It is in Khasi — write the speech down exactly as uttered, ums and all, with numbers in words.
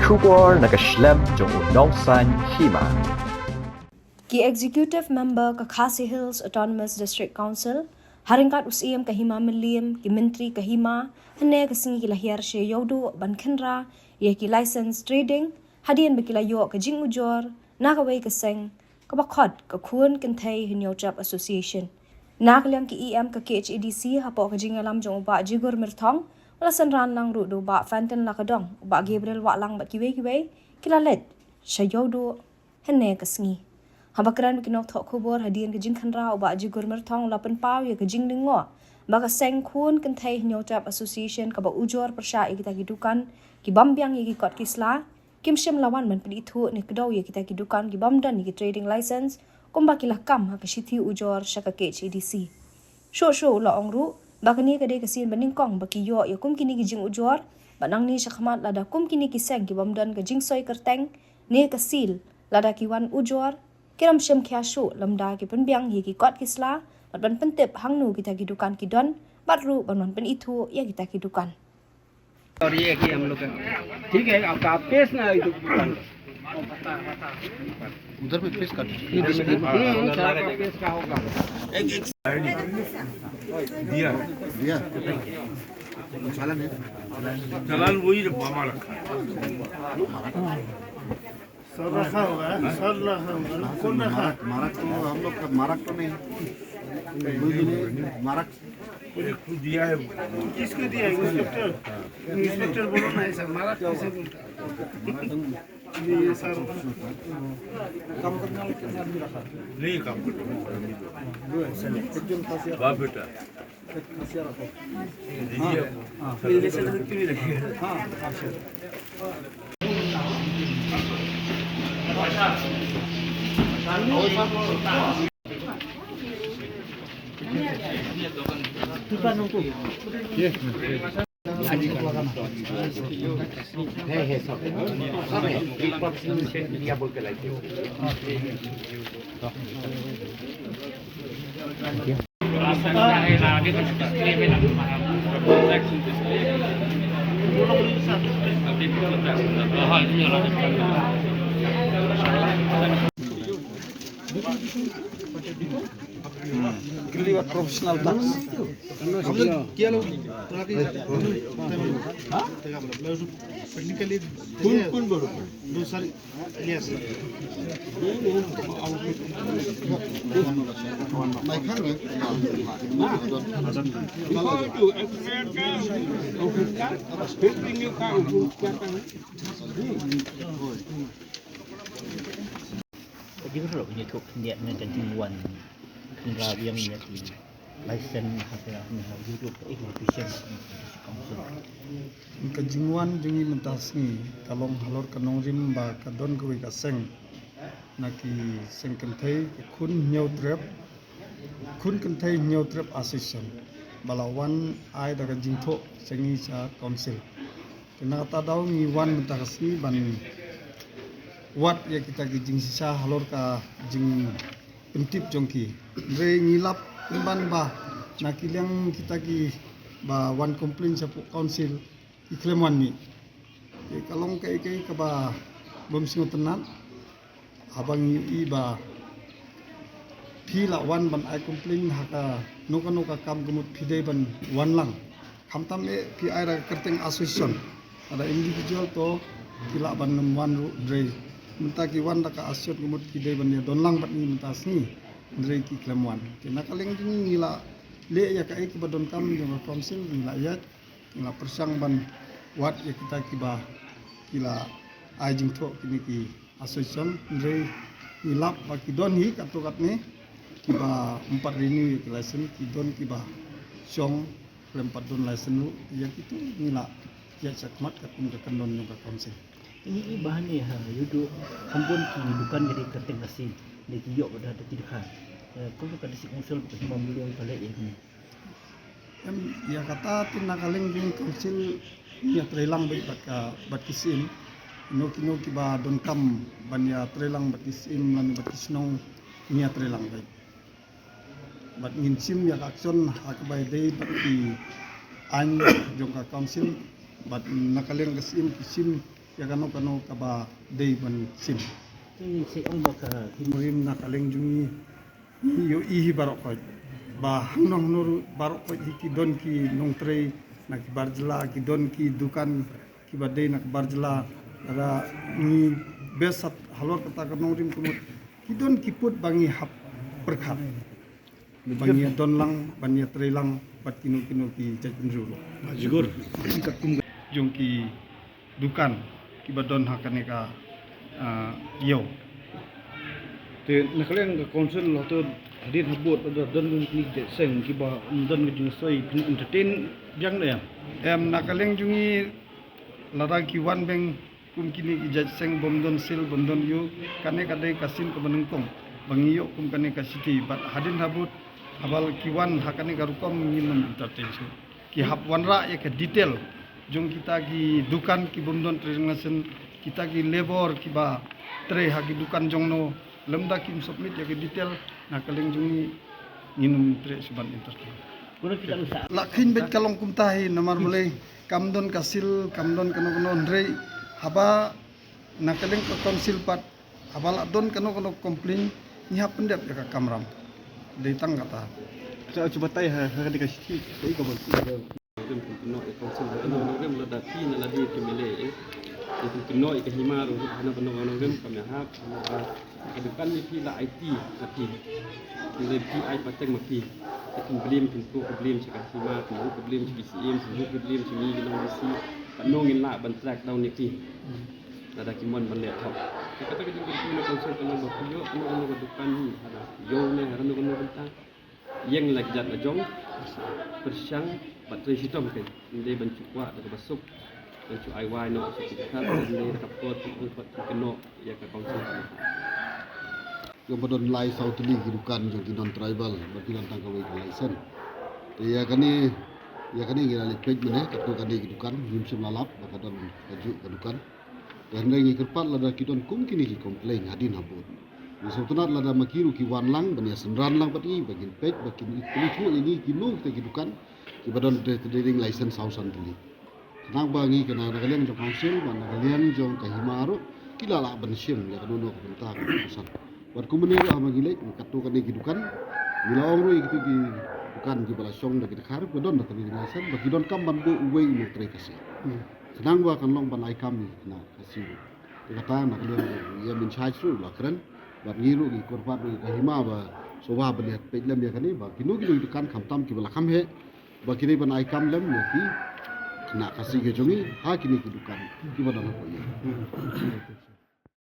Khubor na ka shlem jong u nongsaiñ hima. Ki Executive Member ka Khasi Hills Autonomous District Council, ha ryngkat u Syiem ka Hima Mylliem, ki Myntri ka Hima, hynne ka sngi ki la hiar sha Ïewduh ban khynra ïa ki license trading, hadien ba ki la ïoh ka jingujor na kawei ka seng kaba khot ka Khun Kynthei Hynñiewtrep Association. Na ka liang ki E M ka K H A D C, hapoh ka jingïalam jong u Bah Jigur Myrthong, u la synran lang ruh da u Bah Fantin Lakadong, u Bah Gabriel Wahlang bad kiwei kiwei, ki la leit sha Ïewduh hynne ka sngi. Haba kren bad ki nongthoh khubor hadien ka jingkhynra, u Bah Jigur Myrthong u la pynpaw ïa ka jinglyngngoh ba ka seng Khun Kynthei Hynñiewtrep Association kaba ujor pyrshah ïa kita ki dukan ki bym biang ïa ki kot ki sla, kim shym la wan ban pynithuh ne kdew ïa kita ki dukan ki bym don ïa ki trading license, kumba ki la kam ha ka shithi ujor sha ka K H A D C. Shuh shuh u la ong ruh ba kane ka dei ka sien ba nyngkong ba ki ïoh ïa kum kine ki jingujor, bad nangne shakhmat lada kum kine ki seng ki bym don ka jingsoi kyrteng ne ka seal, lada ki wan ujor, ki nym shim khia shuh lymda ki pynbiang ïa ki kot ki sla, bad ban pyntip hangno kita ki dukan ki don, bad ruh ban wan pynithuh ïa kita ki dukan. और ये है कि हम लोग का, ठीक है, आपका आप पेश ना इधर दुकान। उधर भी पेश कर हम्म, सर, आपका पेश का होगा। दिया दिया चालन है चालान वही रे बाबा रखा है। सर रखा हुआ है, सर रखा हुआ है, कौन रखा है? मारक मारक तो हम लोग का मारक तो नहीं कोई भी नहीं मारक एक तो दिया है। किसको दिया है? इंस्पेक्टर, इंस्पेक्टर बोलो ना ऐसा, मारा कैसे बोलता है? ये सर नहीं काम करता। वाह बेटा। दीजिए। मेरे से तो भी रखिए। Clear professional dance. Technically, कौन कौन बोलो दूसरी, yes. मैं खान रहे Ka jingruh ka jingthoh khyndiat ne ka jingwan khynra biang ïa ki license ha ka ne ha Europe ka Education Council. Ka jingwan jong ngi mynta sngi ka long halor ka nongrim ba ka don kawei ka seng na ki seng kynthei ka Khun Hynñiewtrep, Khun Kynthei Hynñiewtrep Association ba la wan ai da ka jingthoh sha ngi sha council. Te na kata daw ngi wan mynta ka sngi ban wad ïa kita ki jingshisha halor ka jingpyntip jong ki. Hynrei ngi lap pynban ba na ki liang kita ki ba wan complain sha council ki khlem wan mih. Te ka long kaei kaei kaba bym sngewtynnat. Haba ngi ïohi ba phi la wan ban ai complain ha kano kano ka kam ka mut phi dei ban wan lang. Khamtam eh phi ai da ka kyrteng association, lada individual to ki lah ban nym wan ruh, hynrei mynta ki wan da ka association ka mut ki dei ban ïa don lang bad ngi mynta sngi, hynrei ki khlem wan. Te na ka liang jong ngi ngi la leh ïa kaei kaba donkam jong ka council, ngi la ïaid, ngi la pyrshang ban wad ïa kita kiba ki la ai jingthoh kine ki association, hynrei ngi lap ba ki don hi katto katne kiba ym pat renew ïa ki license, ki don kiba shong khlem pat don license ruh. Ïa kito ngi la ïaid shakhmat katkum ka kyndon jong ka council. Ngi i ba hangne ha Ïewduh kham bun ki dukan ka dei kyrteng Khasi, ne ki ïoh ba da ki dukha. Kumno ka district council bad ka Hima Mylliem ka leh ïa kane? Em, ïa kata te na ka liang jong council ngi ïa trei lang beit bad ka, bad ki syiem. Kino kino kiba donkam ban ïa trei lang bad ki syiem lane bad ki shnong ngi ïa trei lang beit. Bad ngin shim ïa ka action ha kaba ïadei bad ki aiñ jong ka council. Bad na ka liang ka syiem ki shim ïa kano kano kaba dei ban shim. Te ngi sa ong ba ka him rim na ka liang jong ngi, ngi ïohi hi baroh khoit ba hangno hangno ruh baroh khoit hi ki don ki nongtrei na ki bar jylla, ki don ki dukan kiba dei na ki bar jylla. Lada ngi beh sat halor kata ka nongrim ka mut, ki don ki pud ba ngi hap pyrkhat ba ngi ïa don lang, ba ngi ïa trei lang bad kino kino ki jaitbynriew ruh. Jong ki dukan kiba don ha kane ka, ah, ïew. Te na ka liang ka council hato hadien habud lada don ki jait seng kiba ym don ka jingsoi, phin entertain biang ne em? Em, na ka liang jong ngi, lada ki wan biang kum kine ki jait seng bym don sil, bym don ïew, kane ka dei ka sien kaba nyngkong ba ngi ïoh kum kane ka city. Bad hadien habud haba la ki wan ha kane ka rukom, ngim entertain shuh. Ki hap wanrah ïa ka detail jong kita ki dukan ki bym don trading license, kita ki labour kiba trei ha ki dukan jong no, lymda kim submit ïa ka detail, na ka liang jong ngi, ngin ym treh shuh ban entertain. La kheiñ beit ka long kumta hi, namar balei kam don ka sil, kam don kano kano, hynrei haba na ka liang ka council pat, haba la don kano kano complain, ngi hap pyndep ïa ka kamram. Dei tang kata. Sa chu batai ha, ha ka dei ka city, ka i ka bol. Nongrim, phin kynnoh ïa council, ha kano nongrim, lada phi na lade phi M L A, eh, phin kynnoh ïa ka hima ruh, ha kano kano nongrim kam ïahap. Ka dukan ne phi la aiti na phi. Phi leh phi ai pateng ma phi. Te phin blame, phin pynkup ka blame sha ka hima, phin pynkup ka blame sha ki C M, phin pynkup ka blame sha ngi ki nong D C. Katno ngin lah ban track down ïa ki. Lada ki mon ban leh thok. Te kata ka jingkyrkhu na council ka long ba phi ïoh kano kano ka dukan, ha da ïoh ne ha kano kano bynta. Ïeng la ki jait la jong, pyrshang bad trei shitom kein. Ym dei ban shu kwah da kaba suk, ban shu ai wai noh sha ki dkhar, ym dei da ka por phi ong pat phi kynnoh ïa ka council. Ïoh ba don lai saw tylli ki dukan jong ki non tribal ba ki don tang kawei ka license. Te ïa kane, ïa kane ngi la leit peit mynne, katto katne ki dukan, ngim shym la lap ba ka don kajuh ka dukan. Te hynrei ngi kyrpad lada ki don kum kine ki complain hadien habud, ngi sngewtynnat lada ma ki ruh ki wan lang ban ïa synran lang bad ngi ba ngin peit ba kin ïathuh ïa ngi kino kita ki dukan kiba don trading license saw san tylli. Khnang ba ngi kane na ka liang jong council bad na ka liang jong ka hima ruh ki la lah ban shim ïa kano kano ka bynta kaba san. Bad kumne ruh haba ngi leit katto katne ki dukan, ngi la ong ruh ïa kito ki dukan kiba la shong da ki dkhar ba don da trading license ba ki donkam ban buh uwei u nongtrei Khasi. Khnang ba kan long ban ai kam ïa kane ka Khasi. Te kata na ka liang ïa in charge ruh la kren bad ngi ruh ngi kyrpad ruh ïa ka hima ba shuwa ban ïa peit lem ïa kane ba kino kino ki dukan khamtam kiba la kham heh ba ki dei ban ai kam lem ïa ki khynnah Khasi ki jong ngi ha kine ki dukan kiba don hapoh ïing.